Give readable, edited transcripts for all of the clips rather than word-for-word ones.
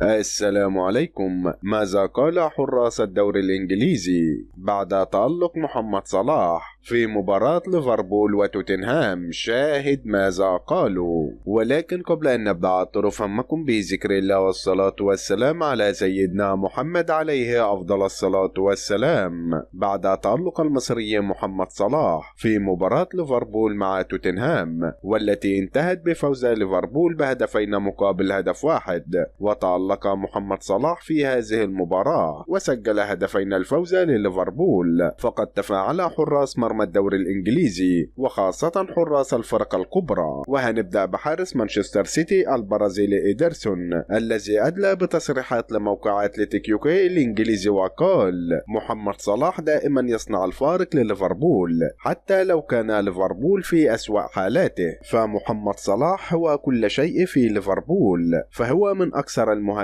السلام عليكم. ماذا قال حراس الدوري الإنجليزي بعد تألق محمد صلاح في مباراة ليفربول وتوتنهام؟ شاهد ماذا قالوا. ولكن قبل أن نبدأ أطر فمكم بذكر الله والصلاة والسلام على سيدنا محمد عليه أفضل الصلاة والسلام. بعد تألق المصري محمد صلاح في مباراة ليفربول مع توتنهام، والتي انتهت بفوز ليفربول بهدفين مقابل هدف واحد، وتألق محمد صلاح في هذه المباراة وسجل هدفين الفوز لليفربول، فقد تفاعل حراس مرمى الدوري الإنجليزي وخاصة حراس الفرق الكبرى. وهنبدأ بحارس مانشستر سيتي البرازيلي إيدرسون، الذي أدلى بتصريحات لموقع أتلتيك يوكي الإنجليزي وقال: محمد صلاح دائما يصنع الفارق لليفربول حتى لو كان ليفربول في أسوأ حالاته، فمحمد صلاح هو كل شيء في ليفربول، فهو من أكثر المهاجمين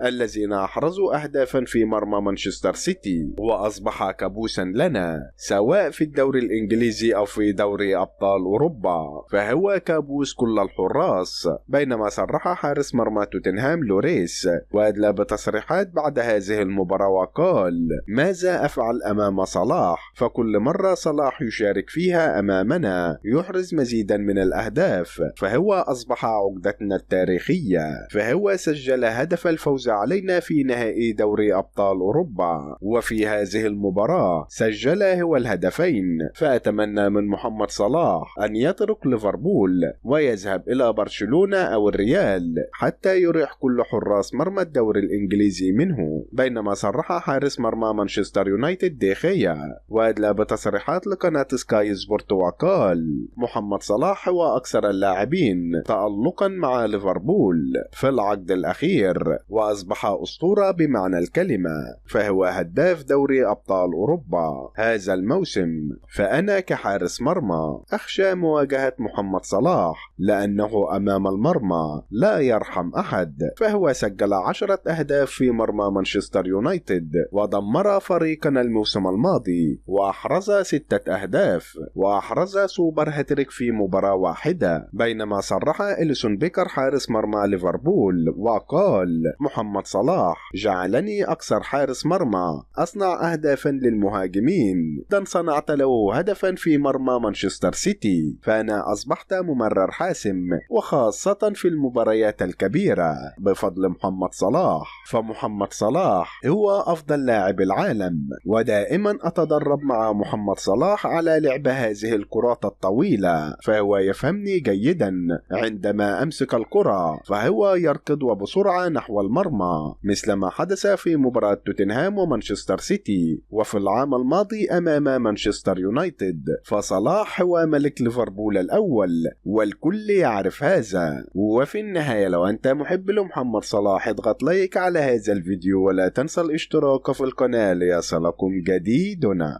الذين أحرزوا أهدافا في مرمى مانشستر سيتي، وأصبح كابوسا لنا سواء في الدوري الإنجليزي أو في دوري أبطال أوروبا، فهو كابوس كل الحراس. بينما صرح حارس مرمى توتنهام لوريس وأدلى بتصريحات بعد هذه المباراة وقال: ماذا أفعل أمام صلاح؟ فكل مرة صلاح يشارك فيها أمامنا يحرز مزيدا من الأهداف، فهو أصبح عقدتنا التاريخية، فهو سجل هدف الفوز علينا في نهائي دوري أبطال أوروبا، وفي هذه المباراة سجل هو الهدفين. فأتمنى من محمد صلاح أن يترك ليفربول ويذهب إلى برشلونة أو الريال حتى يريح كل حراس مرمى الدوري الإنجليزي منه. بينما صرح حارس مرمى مانشستر يونايتد ديخيا وأدلى بتصريحات لقناة سكاي سبورت وقال: محمد صلاح هو أكثر اللاعبين تألقا مع ليفربول في العقد الأخير، وأصبح أسطورة بمعنى الكلمة، فهو هداف دوري أبطال أوروبا هذا الموسم. فأنا كحارس مرمى أخشى مواجهة محمد صلاح، لأنه أمام المرمى لا يرحم أحد، فهو سجل 10 أهداف في مرمى مانشستر يونايتد ودمر فريقنا الموسم الماضي، وأحرز 6 أهداف، وأحرز سوبر هاتريك في مباراة واحدة. بينما صرح إليسون بيكر حارس مرمى ليفربول وقال: محمد صلاح جعلني أكثر حارس مرمى أصنع أهدافا للمهاجمين، إذا صنعت له هدفا في مرمى مانشستر سيتي فأنا أصبحت ممرر حاسم، وخاصة في المباريات الكبيرة بفضل محمد صلاح. فمحمد صلاح هو أفضل لاعب العالم، ودائما أتدرب مع محمد صلاح على لعب هذه الكرات الطويلة، فهو يفهمني جيدا عندما أمسك الكرة، فهو يركض وبسرعة نحو المرمى، مثل ما حدث في مباراة توتنهام ومانشستر سيتي وفي العام الماضي أمام مانشستر يونايتد. فصلاح هو ملك ليفربول الأول، والكل يعرف هذا. وفي النهاية لو أنت محب لمحمد صلاح اضغط لايك على هذا الفيديو، ولا تنسى الاشتراك في القناة ليصلكم جديدنا.